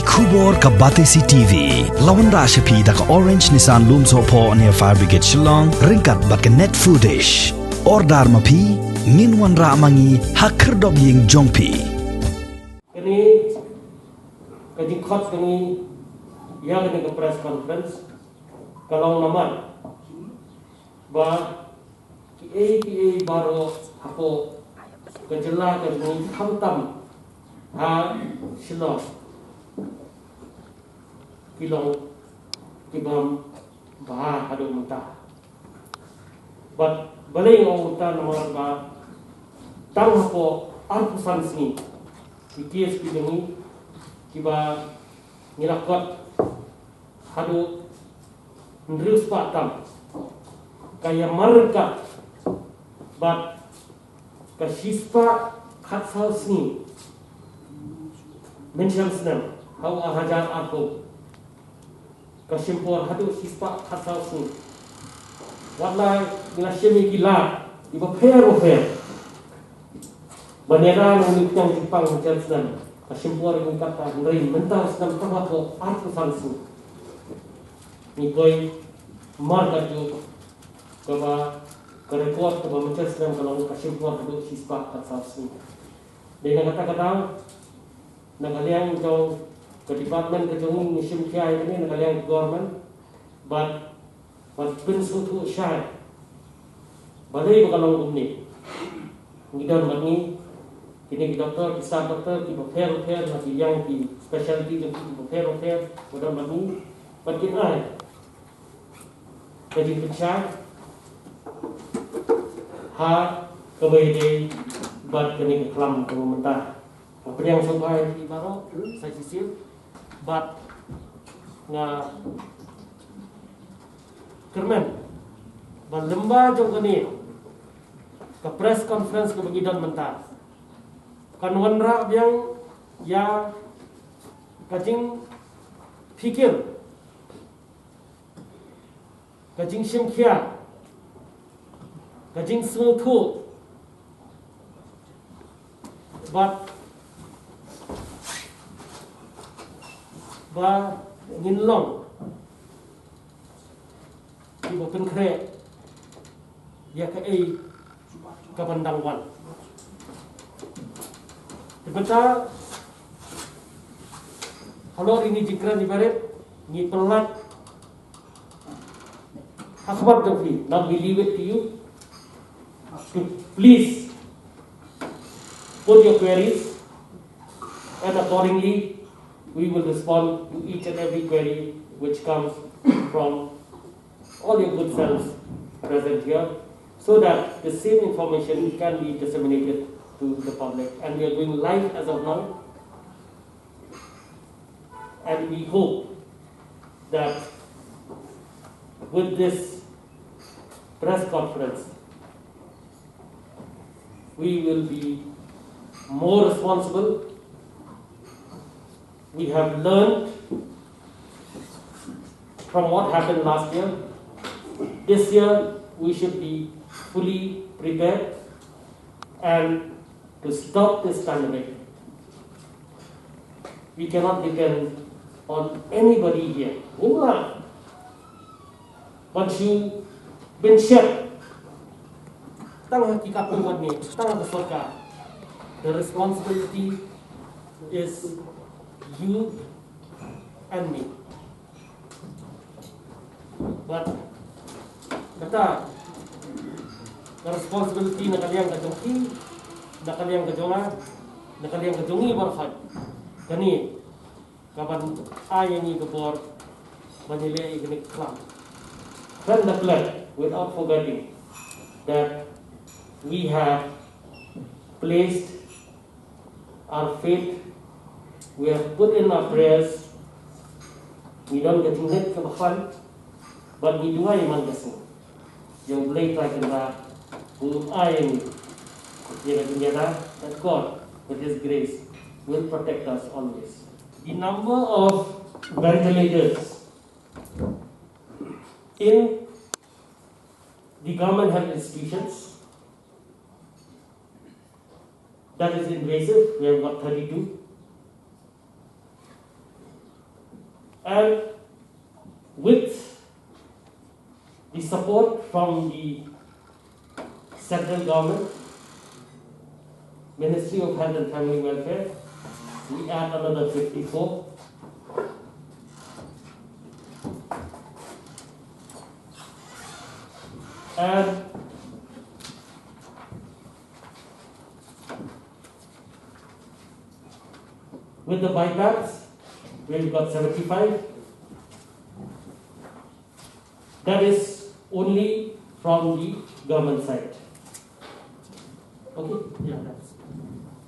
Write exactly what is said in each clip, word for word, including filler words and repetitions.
Khubor ka Batesi T V la wanrah sha phi da ka Orange Nissan Lumsohphoh near Fire Brigade Shillong, ryngkat bad ka Net Foodish. Order ma phi, ngin wanrah ma ngi ha khyrdop ïing jong phi. Kane ka jingkhot ka ngi ïa kane ka press conference ka long namar ba kiei kiei baroh hapoh ka jylla ka jong ngi, khamtam ha Shillong, ki long ki bym bha haduh mynta. Bad balei nga ong mynta namar ba tang hapoh arphew san sngi ki T S P jong ngi kiba ngi la kot haduh hynriew spah tam, ka ïamar ka bad ka shispah khatsaw sngi mynshem snem ha u arhajar arphew, ka shim por haduh shispah khatsaw sngi. Wat la ngi la shim ïa ki lad kiba pher ba pher ban ïada na u pdiang jingpang mynshem snem, ka shim por ïa ngi katta, hynrei mynta u snem tang hapoh arphew san sngi. Ngi poi mar katjuh kaba ka record kaba mynshem snem ka long ka shim por haduh shispah khatsaw sngi. Dei na kata ka daw, na ka liang jong ka department ka jong ngi, ngi shim khia ïa kane na ka liang ka government, bad, bad pynsngewthuh shai balei ba ka long kumne. Ngi don bad ngi kine ki doktor, ki staff doktor kiba pher ba pher, na ki liang ki specialty jong ki kiba pher ba pher, ba don bad ngi, bad kin ai ka jingpynshai ha kaba ïadei bad kane ka khlam kaba mynta. Nga pdiang sngewbha ïa phi baroh sa shisien, bad nga kyrmen ba lyngba jong kane ka press conference kaba ngi don mynta kan wanrah biang ïa ka jingpikir, ka jingshim khia, ka jingsngewthuh, bad ba ngin long kiba pynkhreh ïa kaei kaban dang wan. Te mynta halor ine i jingkren ibarit ngi pynlait ha khmat jong phi. Now we leave it to you to please put your queries, and accordingly we will respond to each and every query which comes from all your good selves present here, so that the same information can be disseminated to the public. And we are going live as of now. And we hope that with this press conference, we will be more responsible. We have learned from what happened last year. This year, we should be fully prepared and to stop this pandemic. We cannot depend on anybody here. Ngim lah ban shu bynshep tang ha ki katto katne, tang ha ka sorkar. The responsibility is you and me. But kata ka responsibility na ka liang ka jong ki, na ka liang ka jong nga, na ka liang ka jong ngi baroh, kane kaban ai ïa ngi ka bor ban ïaleh ïa kane ka khlam. Then the pledge, without forgetting that we have placed our faith, we have put in our prayers, ngi don ka jingngeit kaba khlaiñ, bad ngi duwai man ka sngi ïa U Blei Trai Kynrad un ai ïa ngi ïa ka jingïada, that God with His grace will protect us always. The number of ventilators in the government health institutions, that is invasive, we have got thirty-two. And with the support from the central government, Ministry of Health and Family Welfare, we add another fifty-four. And with the BiPAPs, we've got seventy-five. That is only from the government side. Okay? Yeah, that's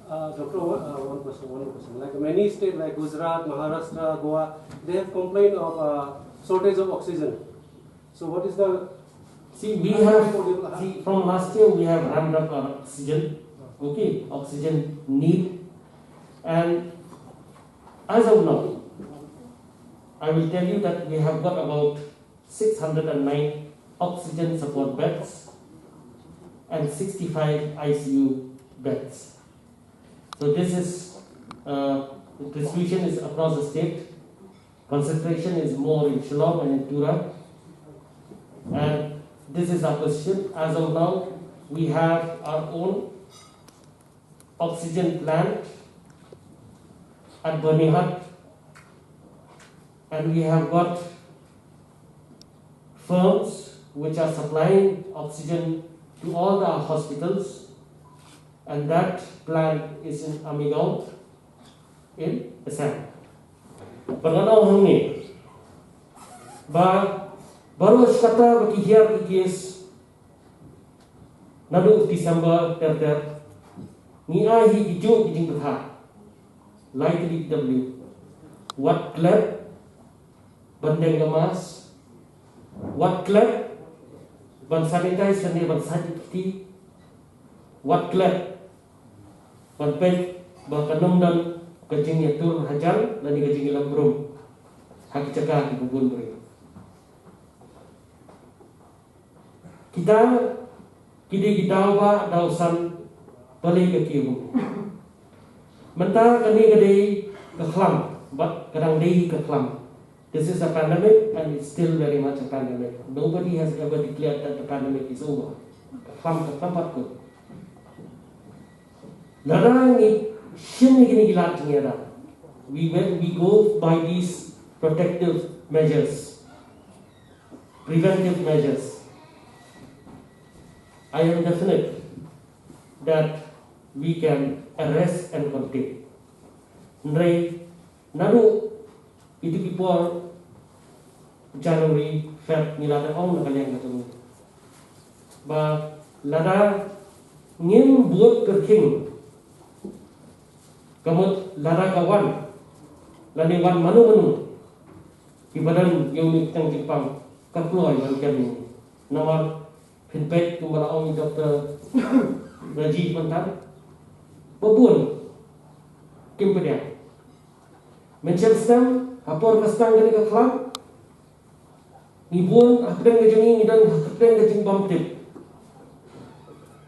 Uh, Doctor, uh, one question, one question. Like many states like Gujarat, Maharashtra, Goa, they have complained of uh, shortage of oxygen. So what is the See, we have, see, from last year we have ramped up our oxygen, okay, oxygen need, and as of now, I will tell you that we have got about six hundred and nine oxygen support beds and sixty-five I C U beds. So this is, uh, the distribution is across the state. Concentration is more in Shillong and in Tura. And this is our position. As of now, we have our own oxygen plant at Byrnihat, and we have got firms which are supplying oxygen to all the hospitals, and that plant is in Amigaon in Assam. Bad nga ong hangne ba baroh shi katta ba ki hiar ki case naduh December ter ter, ngi ai hi ki juh ki jingbthah. Lai tylli ki W. Wat klet ban deng ka mask. Wat klet ban sanitize lane ban sait ïa ki kti. Wat klet ban peit ba kan ym don ka jingïatur hajan lane ka jingïalam brum ha ki jaka kiba bun briew. Kita ki dei ki daw ba daw san balei ka ki ïa bun. Mynta kane ka dei ka khlam bad ka dang dei ka khlam. This is a pandemic and it's still very much a pandemic. Nobody has ever declared that the pandemic is over. Ka khlam, ka khlam pat kut. Lada ngi shim ïa kine ki lad jingïada, we, when we go by these protective measures, preventive measures, I am definite that we can arrest and contain. Hynrei naduh itu ki por January, Feb, ngi la dang ong na ka liang ka jong ngi ba lada ngim bud kyrkieng, ka mut lada ka wan lane wan mano mano kiba don ïa une u kyrteng jingpang, ka kloi ban kem ïa ngi. Namar phin peit kumba la ong i Doctor Rajiv mynta, ba bun kim pdiang. Mynshem stem ha por ka sdang kane ka khlam, ngi bun hapdeng ka jong ngi ngi don hapdeng ka jingbymtip.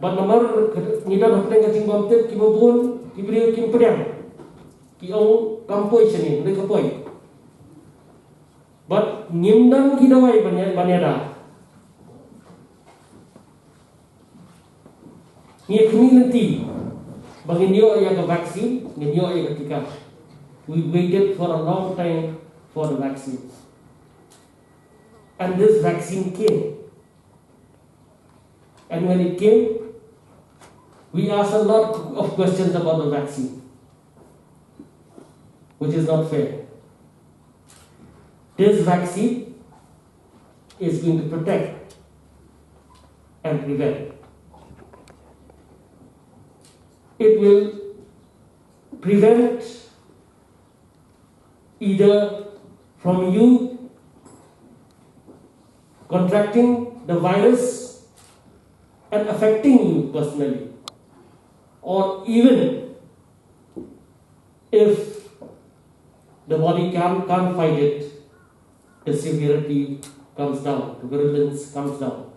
Bad namar ngi don hapdeng ka jingbymtip, kiba bun ki briew kim pdiang, ki ong kam poi shane, hynrei ka poi. Bad ngim don ki dawai ban ïa, ban ïada. Ngi khmih lynti ba ngin ïoh ïa ka vaccine, ngin ïoh ïa ka tika. We waited for a long time for the vaccine. And this vaccine came. And when it came, we asked a lot of questions about the vaccine, which is not fair. This vaccine is going to protect and prevent. It will prevent either from you contracting the virus and affecting you personally, or even if the body can, can't fight it, the severity comes down, the virulence comes down.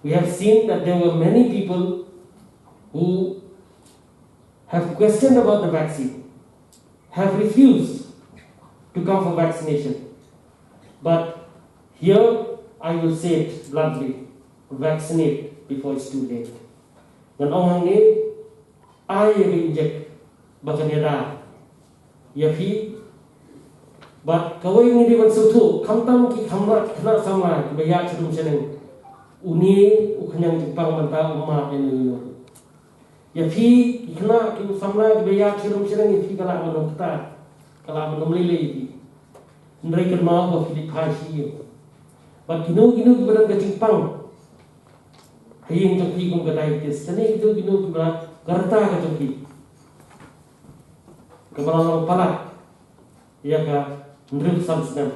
We have seen that there were many people who have questioned about the vaccine, have refused to come for vaccination. But here I will say it bluntly, vaccinate before it's too late. Ngan ong hangne, ai ïa ka injek ba kan ïada ïa phi. Bad kawei ngi dei ban sngewthuh, khamtam ki khynnah, khynnah samla kiba ïaid sha rum sha neng, une u khñiang jingpang mynta um mad ïa u. Ïa phi ki khynnah ki samla kiba ïaid sha rum sha neng, ïa phi ka lah ban ym kata, ka lah ban ym lei lei ïa phi. Hynrei kynmaw ba phi dei phai sha ïing. Bad kino kino kiba don ka jingpang ha ïing jong phi kum ka diabetes, kane kino kino kiba ka rta ka jong phi, kaba la long palat ïa ka hynriew san snem,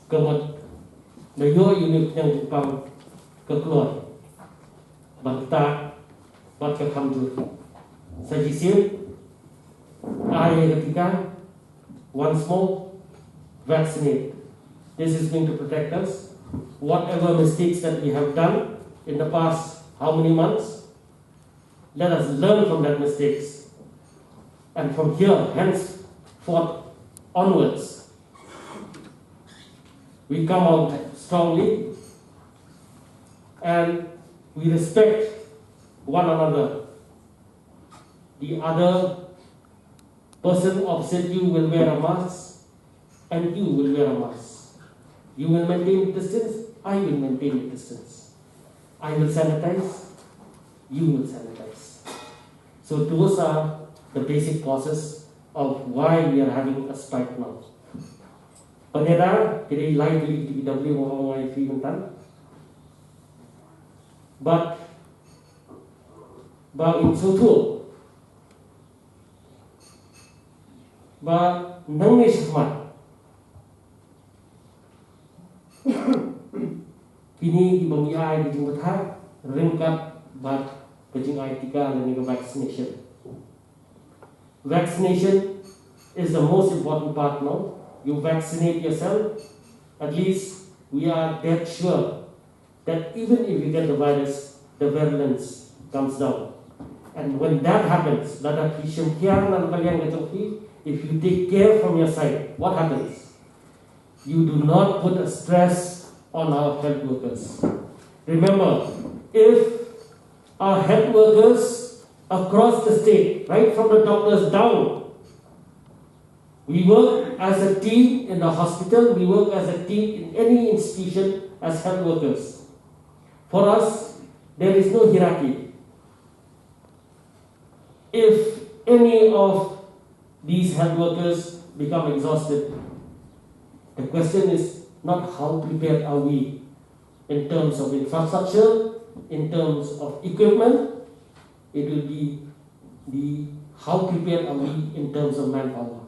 ka mut ba ïoh ïa une u khñiang jingpang ka kloi, bad ka, bad ka kham jur. Sa shisien, ai ïa ka tika, once more, vaccinate. This is going to protect us. Whatever mistakes that we have done in the past how many months, let us learn from that mistakes. And from here, henceforth onwards, we come out strongly and we respect one another. The other person opposite you will wear a mask and you will wear a mask. You will maintain distance, I will maintain a distance. I will sanitize, you will sanitize. So those are the basic causes of why we are having a spike now. Pynïada, ki dei lai tylli ki T P W, ong ong ai phi mynta. But ba in sngewthuh ba nangne shakhmat, kine kiba ngi ai ka jingbthah ryngkat bad ka jingai tika lane ka vaccination. Vaccination is the most important part now. You vaccinate yourself, at least we are that sure that even if you get the virus, the virulence comes down. And when that happens, lada phi shim khia na ka liang ka jong phi, if you take care from your side, what happens? You do not put a stress on our health workers. Remember, if our health workers across the state, right from the doctors down, we work as a team in the hospital, we work as a team in any institution as health workers. For us, there is no hierarchy. If any of these health workers become exhausted, the question is not how prepared are we in terms of infrastructure, in terms of equipment, it will be the how prepared are we in terms of manpower.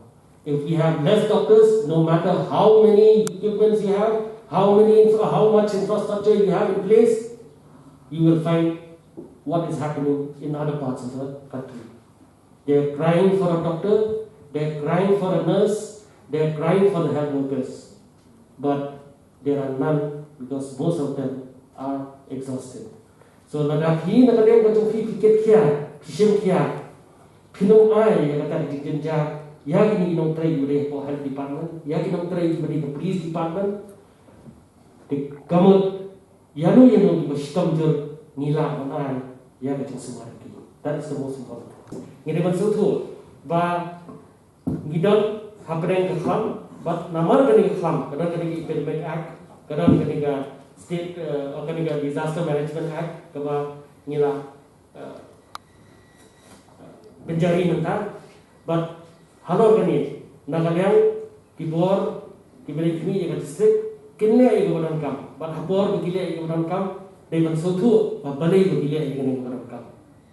If we have less doctors, no matter how many equipments you have, how many infra- how much infrastructure you have in place, you will find what is happening in other parts of the country. They're crying for a doctor, they're crying for a nurse, they're crying for the health workers. But there are none because most of them are exhausted. So lada phi na ka liang ka jong phi phi kit khia, phi shim khia, phin ym ai ïa kata ka jingjynjar ïa kine ki nongtrei kiba dei hapoh health department, ïa ki nongtrei kiba dei ha police department, te ka mut ïano ïano kiba shitom jur ngi lah ban ai ïa ka jingsumar ïa ki. That is the most important thing. Ngi dei ban sngewthuh ba ngi don hapdeng ka khlam, bad namar kane ka khlam ka don kane ka Epidemic Act, ka don kane ka State, eh, kane ka Disaster Management Act kaba ngi la, eh, pynjari mynta. Bad halor kane, na ka liang ki bor kiba dei khmih ïa ka district kin leh ïa kaba donkam, bad ha bor ba ki leh ïa kaba donkam, dei ban sngewthuh ba balei ba ki leh ïa kane kaba donkam.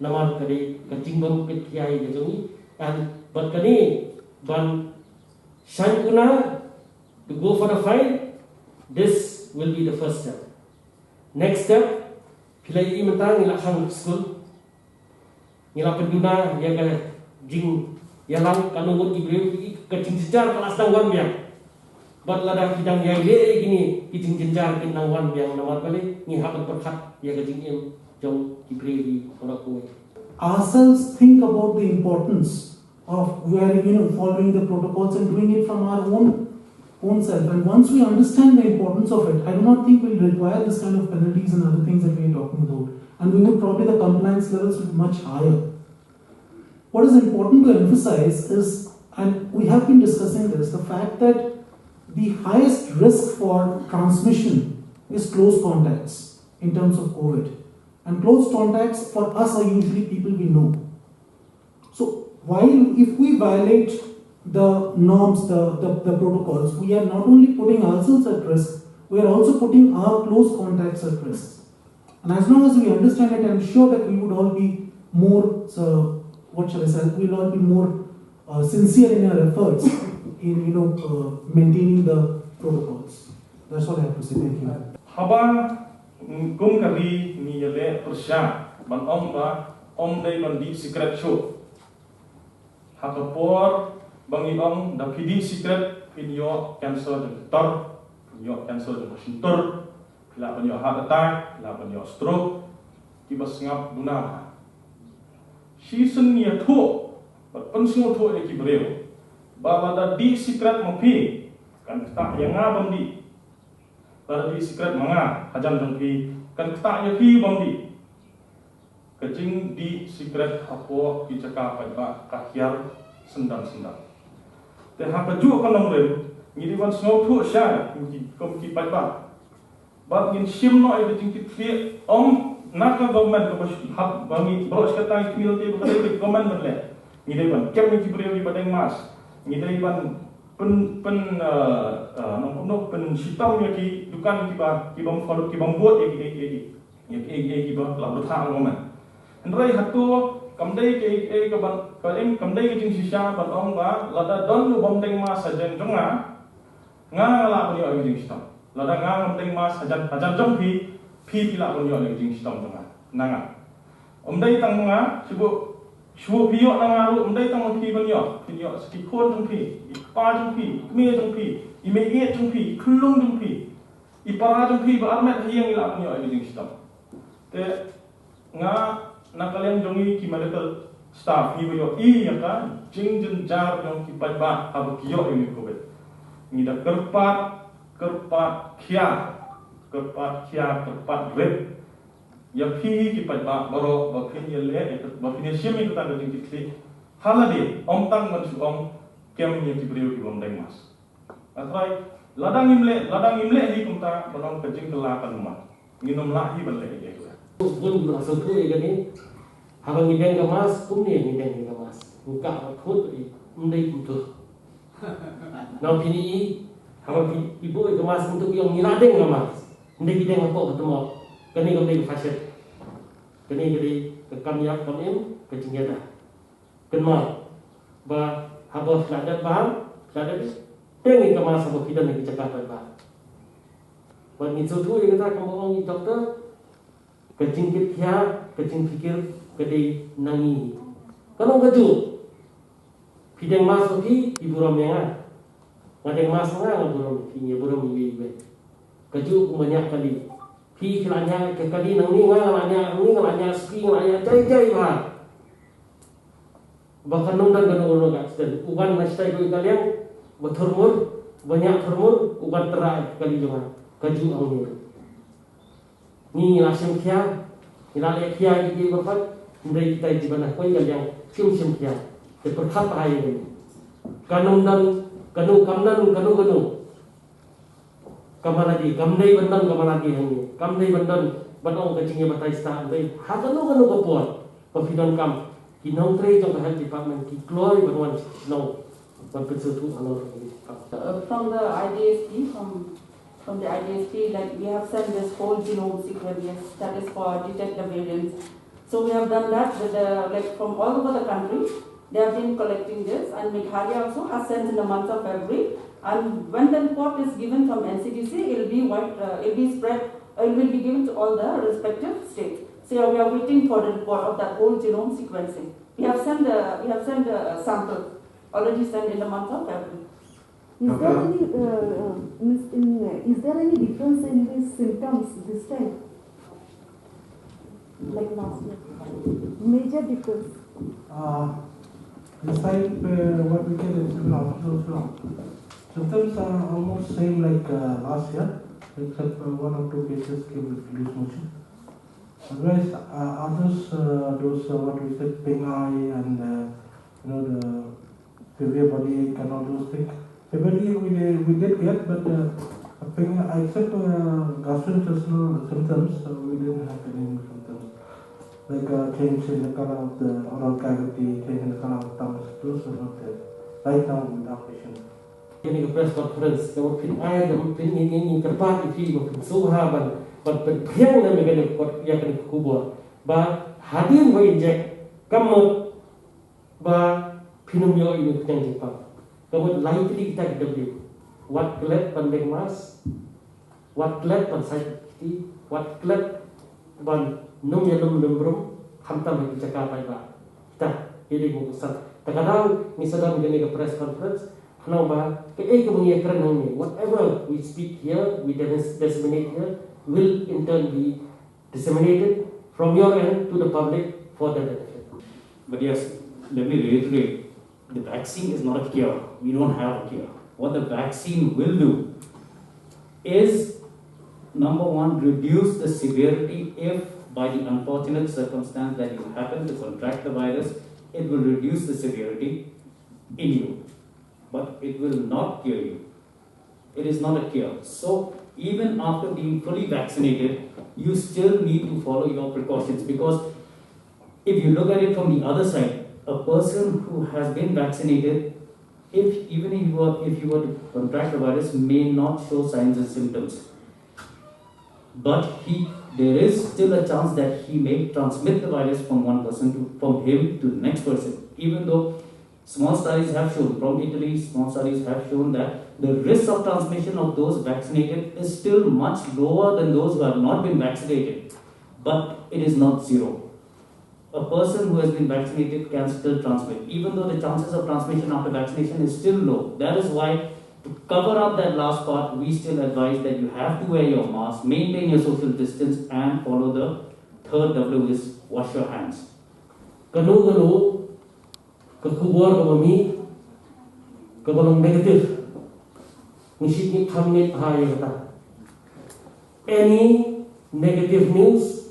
Namar ka dei ka jingbym pynkhia ïa ka jong ngi. And bad kane ban shaiñ kuna, to go for the fight, this will be the first step. Next step, phi la ïohi mynta ngi la khang skul, ngi la pynduna ïa ka jingïalang, katno ngut ki briew, ka jingjynjar ka la sdang wan biang. Bad lada ki dang ïai leh ïa kine ki jingjynjar kin nang wan biang, namar balei? Ngi hap ban pyrkhat ïa ka jingim jong ki briew hi baroh kawei. Ourselves think about the importance of wearing, you know, following the protocols and doing it from our own own self. And once we understand the importance of it, I do not think we'll require this kind of penalties and other things that we are talking about. And we would probably, the compliance levels would be much higher. What is important to emphasize is, and we have been discussing this, the fact that the highest risk for transmission is close contacts in terms of COVID. And close contacts for us are usually people we know. So while, if we violate the norms, the, the, the protocols, we are not only putting ourselves at risk, we are also putting our close contacts at risk. And as long as we understand it, I'm sure that we would all be more, uh, what shall I say, we'll all be more uh, sincere in our efforts in, you know, uh, maintaining the protocols. That's all I have to say. Thank you. Haba, mm, kum ka ri ngi ïaleh pyrshah ban ong ba ym dei ban dih sikret shuh. Ha ka por ba ngi ong da phi dih sikret phin ïoh cancer jong ka tor, phin ïoh cancer jong ka shyntur, phi lah ban ïoh heart attack, phi lah ban ïoh stroke, kiba sngap duna bha. Shisien ngi ïathuh bad pynsngewthuh ïa ki briew ba lada dih sikret ma phi, kan ktah ïa nga ban dih. Lada dih sikret ma nga hajan jong phi, kan ktah ïa phi ban dih. Ka jingdih sikret hapoh ki jaka paidbah ka hiar syndon syndon. Te ha kajuh ka nongrim ngi dei ban sngewthuh shai kum ki, kum ki paidbah. Bad ngin shim noh ïa ka jingkitkhlieh, ym na ka government kaba hap ba ngi baroh shi katta ngi kmie lynti ba ka dei ka government ban leh. Ngi dei ban kem ïa ki briew kiba deng mask. Ngi dei ban pyn, pyn, eh, eh, nong kumno, pynshitom ïa ki dukan kiba, kibym fal, kibym bud ïa ki, ïa ki, ïa ki, ïa ki, ïa kiba la bthah ong government. Hynrei hato kam dei ka, ka, ka ban, ka em, kam dei ka jingshisha ban ong ba lada don u bym deng mask hajan jong nga, nga nga lah ban ïoh ïa ka jingshitom. Lada nga ngam deng mask hajan, hajan jong phi, phi phi lah ban ïoh ïa ka jingshitom jong nga na nga. Ym dei tang ma nga, shu buh, shu buh phi ïoh na nga ruh, ym dei tang ma phi ban ïoh, phin ïoh sa ki khun jong phi, i kpa jong phi, i kmie jong phi, i meiieit jong phi, i khyllung jong phi, i para jong phi ba armet ha ïing i lah ban ïoh ïa ka jingshitom. Te nga na ka liang jong ngi ki medical staff ngi ba ïohi ïa ka jingjynjar jong ki paidbah haba ki ïoh ïa une u Covid. Ngi da kyrpad, kyrpad khia, kyrpad khia, kyrpad rit ïa phi ki paidbah baroh ba phin ïaleh, ba phin ïashim ïa kata ka jingkitkhlieh. Ha lade, ym tang ban shu ong kem ïa ki briew ki bym deng mask. That's right. Lada ngim leh, lada ngim leh hi kumta, ba long ka jingkylla ka numat. Ngin ym lah hi ban leh ïa ka. Bun ba sngewthuh ïa kane. Haba ngi deng ka mask, kumne ngi deng ïa ka mask. Ngi kah ba khut ïa, ym dei kumta. Nang phi ni i, haba phi, phi buh ïa ka mask kumta phi ong ngi la deng ka mask. Ym dei phi deng hapoh ka tymok. Kane kam dei ka fashion. Kane ka dei ka kam ïap kam im, ka jingïada. Kynmaw ba haba phi la dep bam, phi la dep, deng ïa ka mask haba phi don ha ki jaka paidbah. Bad ngi sngewthuh ïa kata kumba ong i doktor, ka jingkitkhia, ka jingpikir ka dei na ngi. Ka long kajuh. Phi deng mask ma phi, phi burom ïa nga. Nga deng mask ma nga, nga burom ïa phi, ngi burom iwei iwei. Kajuh kum ba ñiah kali. Phi phi la ñiah ka kali nangne, nga nga la ñiah nangne, nga la ñiah suki, nga la ñiah jai jai bha. Ba kan ym don kano kano ka accident. U wan na shatai ko i ka liang, ba thurmur, ba ñiah thurmur, u wan tyrra ïa ka kali jong nga. Kajuh hangne ruh. Ngi ngi la shim khia, ngi la leh khia ïa ki ba pat, hynrei kita ki ba na ko i ka liang kim shim khia. Te pyrkhat bha ïa kane. Kan ym don kano, kam don kano kano. Ka maladi, kam dei ban don ka maladi hangne, kam dei ban don ban ong ka jingïabatai stad, hynrei ha kano kano ka por ba phi donkam, ki nongtrei jong ka health department ki kloi ban wan shnong ban pynsngewthuh halor kane ka kam. Uh, from the I D S P, from, from the I D S P, like, we have sent this whole genome sequence, yes, that is for detect the variants. So we have done that with the, like, from all over the country. They have been collecting this, and Meghalaya also has sent in the month of February. And when the report is given from N C D C, it will be wide, uh, it will be spread, uh, it will be given to all the respective states. So yeah, we are waiting for the report of that whole genome sequencing. We have sent the, we have sent the sample, already sent in the month of February. Is there any, uh, uh, means in, uh, is there any difference in these symptoms this time? Like last year? Major difference? Uh, This time, uh, what we get is long, those long. Symptoms are almost same like uh, last year, except uh, one or two cases came with loose motion. Otherwise, uh, others, uh, those uh, what we said, pink eye and uh, you know the severe body ache and all those things. Severe body ache we did, we did get, but uh, pink eye, except uh, gastrointestinal symptoms, uh, we didn't have any symptoms like uh, change in the color of the oral cavity, change in the color of tongues. Those are not there right now with our patient. Kane ka press conference ka phin ai ka phin ngi ngi kyrpad ïa phi ba phin sngewbha ban ban pynphriang na me kane ka ïa kane ka khubor ba hadien ba inject ka mut ba phin ym ïoh ïa ka jingpang. Ka mut lai tylli kita ki W. Wat klet ban beng mask. Wat klet ban sait kti, wat klet ban nym ïalum lum rum, khamtam ha ki jaka paidbah. Kita, ki dei ki san. Ta ka daw ngi sa don kane ka press conference, khnang ba kaei kaba ngi ïakren hangne, whatever we speak here, we dis- disseminate here, will in turn be disseminated from your end to the public for their benefit. But yes, let me reiterate, the vaccine is not a cure. We don't have a cure. What the vaccine will do is, number one, reduce the severity if by the unfortunate circumstance that you happen to contract the virus, it will reduce the severity in you. But it will not cure you. It is not a cure. So, even after being fully vaccinated, you still need to follow your precautions, because if you look at it from the other side, a person who has been vaccinated, if even if you were, if you were to contract the virus, may not show signs and symptoms. But he, there is still a chance that he may transmit the virus from one person to, from him to the next person. Even though small studies have shown, from Italy, small studies have shown that the risk of transmission of those vaccinated is still much lower than those who have not been vaccinated. But it is not zero. A person who has been vaccinated can still transmit, even though the chances of transmission after vaccination is still low. That is why, to cover up that last part, we still advise that you have to wear your mask, maintain your social distance, and follow the third W, is wash your hands. Kano kano ka khubor kaba mih kaba long negative, ngi shim ngi kham ngi ha ïa kata. Any negative news,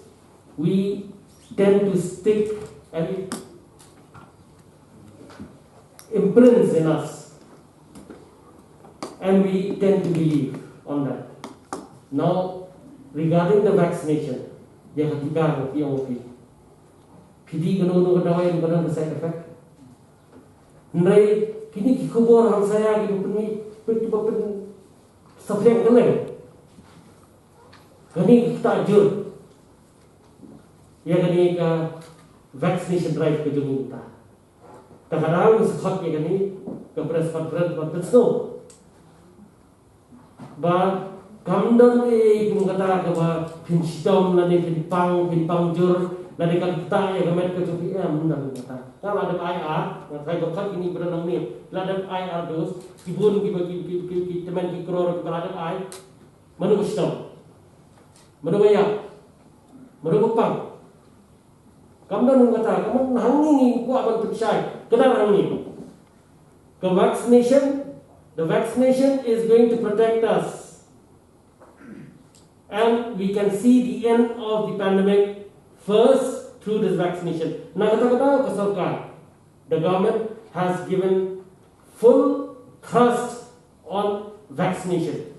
we tend to stick and it imprints in us, and we tend to believe on that. Now, regarding the vaccination, ïa ka tika ka phi ong phi, phi dih kano kano ka dawai ba don ka side effect? Hynrei kine ki khubor hangsaia ki ba pynmih, pyn ki ba pynsaphriang kylleng. Kane ka ktah jur ïa kane ka vaccination drive ka jong ngi mynta. Ta ka daw ngi sa khot ïa kane ka press conference ban pynsngew ba kam don ei ei kum kata kaba phin shitom lane phin pang, phin pang jur lane kan ktah ïa ka met ka jong phi, em, ym don kata. Nga la dep ai ar, nga tharai ba khot kine ba don hangne, la dep ai ar dose, ki bun kiba ki, ki, ki, ki tymmen ki kror kiba la dep ai. Mano ba shitom? Mano ba ïap? Mano ba pang? Kam don kata, ka mut hangne ngi kwah ban pynshai, ka don hangne. Ka vaccination, the vaccination is going to protect us. And we can see the end of the pandemic first through this vaccination. Na kata ka daw ka sorkar, the government has given full thrust on vaccination.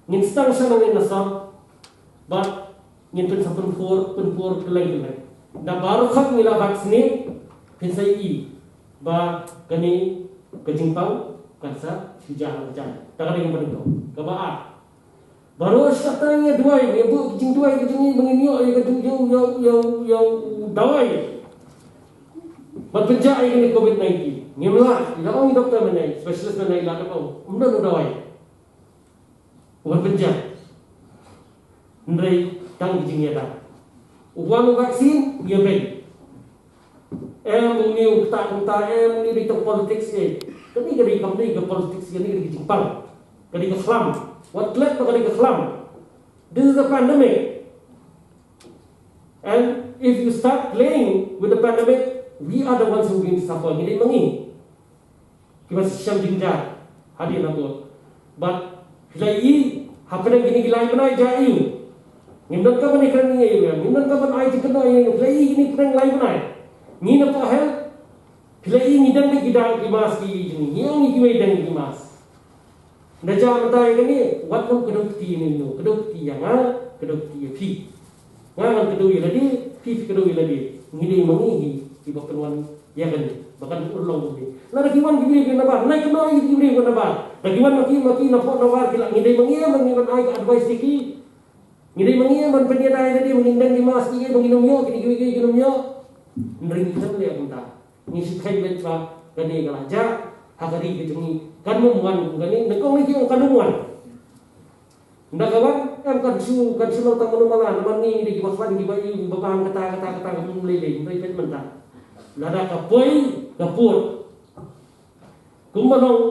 Ngin sdang sha nangin na sor, bad ngin pynsa pynpur, pynpur kylleng kylleng. Na baroh khot ngi la vaccinate, phin sa ïohi ba kane ka jingpang kan sa shu jah la jah. Ta ka dei kaba nyngkong. Kaba ar, baroh shi katta ngi duwai, ngi buh ka jingduwai ka jong ngi ba ngin ïoh ïa ka jong, ïoh, ïoh, ïoh, ïoh dawai ban pynjah ïa kane covid nineteen. Ngim lah, la ong i doktor mynne, specialist mynne, la dep ong, ym don u dawai. U ban pynjah. Hynrei tang ki jingïada. U wan u vaccine, u ïabeiñ. Em, une u ktah kumta, em, une u dei tang politics ïa. Kane ka dei kam dei ka politics ïa, kane ka dei ka jingpang. Ka dei ka khlam. Wat klet ba ka dei ka khlam. This is a pandemic. And if you start playing with the pandemic, we are the ones who are going to suffer. Ngi dei ma ngi. Ba shisha jingjia hadien na bor. Bad phi la ïohi hapdeng kine ki lai bnai jia ïa u. Ngim don ka ban ïakren ïa u, ngim don ka ban ai jingkynnoh ïa u. Phi la ïohi kine pdeng lai bnai. Ngi na pdeng health, phi la ïohi ngi dang da ki dang ki mask ki jong ngi, ngi ong ngi kiwei dang ki mask. Nda jia mynta ïa kane, wat kum ka duk kti ïa ngi, ka duk kti ïa nga, ka duk kti ïa phi. Nga ngan kdew ïa lade, phi phi kdew ïa lade. Ngi dei ma ngi hi, kiba pynwan ïa kane ba kan urlong kumne. Lada ki wan ki briew ki nabar, nai kynnoh ïa ki briew ki nabar. Da ki wan ma ki, ma ki na pdeng nabar ki la, ngi dei ma ngi ban, ngi ban ai ka advice ïa ki. Ngi dei ma ngi ban pynïadei ïa lade, ma ngi dang ki mask ki, ma ngi nym ïoh, kine kiwei kiwei ki nym ïoh. Hynrei ngi khlem leh kumta. Ngi shu kheiñ beit ba kane ka la jia ha ka ri ka jong ngi. Kan nym wan kum kane, nyngkong ngi ki ong kan nym wan. Nda ka wan, em, kan shu, kan shu long tang malu mala, namar ngi dei kiba khlaiñ, kiba ïoh, kiba bam kata, kata, kata, ka mut lei lei, hynrei peit mynta. Lada ka poi ka pud kumba long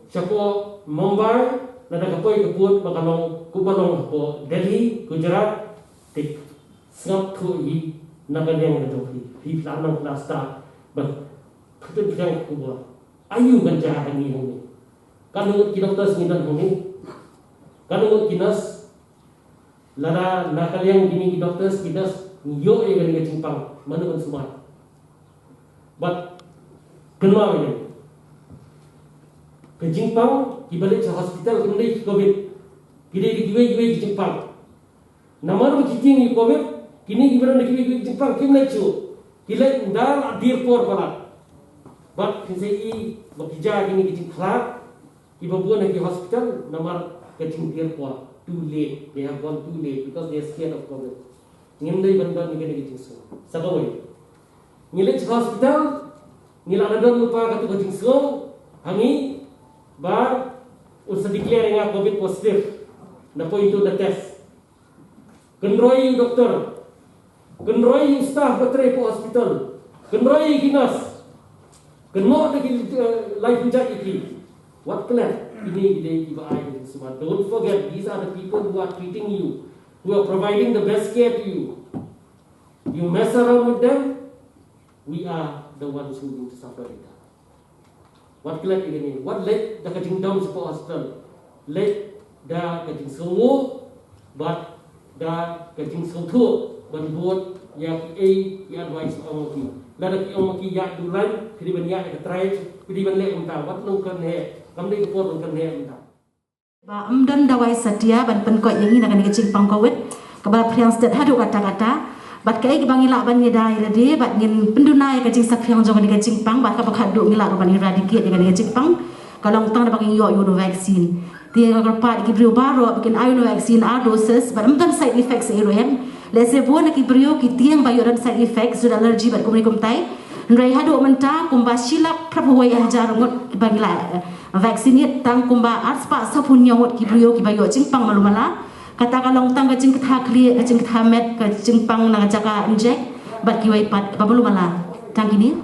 shapoh Mumbai, lada ka poi ka pud ba ka long kumba long hapoh Delhi, Gujarat, te sngap thuh hi na ka liang ka jong phi. Phi la nang la start ban pynphieng ka khubor. Aïu kan jia ha ngi hangne? Katno ngut ki doctors ngi don hangne? Katno ngut ki nurse? Lada na ka liang kine ki doctors ki nurse ngi ïoh ïa kane ka jingpang, mano ban sumar? Bad kynmaw ïa kane, ka jingpang kiba leit sha hospital kim dei ki covid. Ki dei kiwei kiwei ki jingpang. Namar ba ki tieng ïa covid, kine kiba don da kiwei kiwei ki jingpang kim leit shuh. Ki leit ynda la dier por palat. Bad phin sa ïohi ba ki jia kine ki jingkhlad kiba bun ha ki hospital namar ka jingdier por. Too late. They have gone too late because they are scared of covid. Ngim dei ban don ïa kane ka jingsngew. Sa kawei, ngi leit sha hospital, ngi la da don lypa katu ka jingsngew ha ngi ba un sa declare ïa nga covid positive. Na poi into the test. Kynroi ïa u doktor, kynroi ïa u staff ba trei hapoh hospital, kynroi ïa ki nurse, kynnoh da ki, eh, life jacket ïa ki. Wat klet, kine ki dei kiba ai ka jingsumar. Don't forget, these are the people who are treating you, who are providing the best care to you. You mess around with them, we are the ones who going to suffer later. Wat klet ïa kane, wat leit da ka jingdom shapoh hospital. Leit da ka jingsngewnguh bad da ka jingsngewthuh ban bud ïa kiei ki advice ba ong ki. Lada ki ong ki ïa dulan, ki dei ban ïa ka trai, ki dei ban leh kumta. Wat nang kynheh, kam dei ka por ban kynheh kumta. Ba ym don dawai satia ban pynkoit ïa ngi na kane ka jingpang covid kaba la phriang stet haduh katta katta. Bad kaei kaba ngi lah ban ïada ïa lade, bad ngin pynduna ïa ka jingsakhiang jong kane ka jingpang, bad kaba khatduh ngi lah ruh ban eradicate ïa kane ka jingpang, ka long tang da ba ngin ïoh ïa u vaccine. Te nga kyrpad ïa ki briew baroh ba kin ai u vaccine ar doses, bad ym don side effects ei ruh em. Lehse bun na ki briew ki tieng ba ïoh don side effects, jong allergy bad kumne kumtai. Hynrei haduh mynta kumba shi lak phra phew wei hajar ngut kiba ngi la, eh, vaccinate, tang kumba arspah saphew hynñiew ngut ki briew kiba ïoh jingpang malu mala. Kata ka long tang ka jingkthah khlieh, ka jingkthah met, ka jingpang na ka jaka inject bad kiwei pat kiba malu mala. Tang kine.